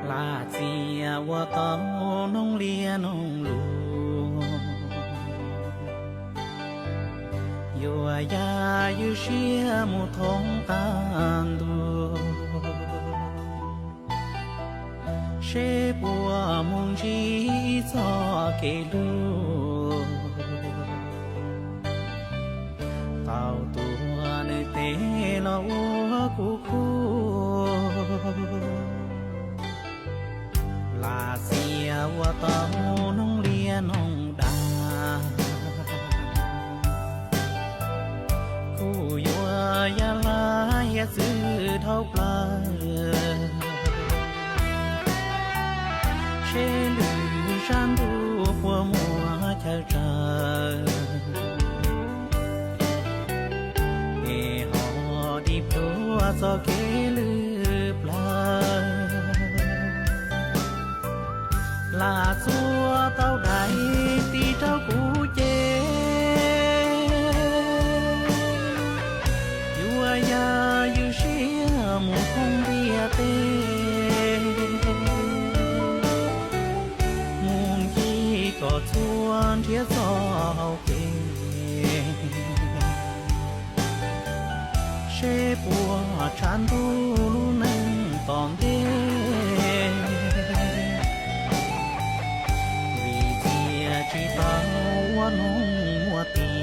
Lam txias ua tau noog liab noog lus, yuav ya ywj siab mus thoob qab ntuj, seb puas mus ntsib txoj kev hlub. Tau tuav nws tes los ua kuv khub, lam txias ua tau noog liab noog dav, kuv yuav ya laj hiav txwv dhau plaws, seb lwm sab ntuj puas muaj chaw raws, es ho dim pluag txoj kev lwj plawv. Lam txuas tau daim tis rau kuv ces, yuav ya ywj siab mus thoob ntiaj teb, mus ncig kom txhua nrhiav txoj hau kev, seb puas tshav ntuj lub neej tom ntej, vim txias tsis tau ua noog muaj tis.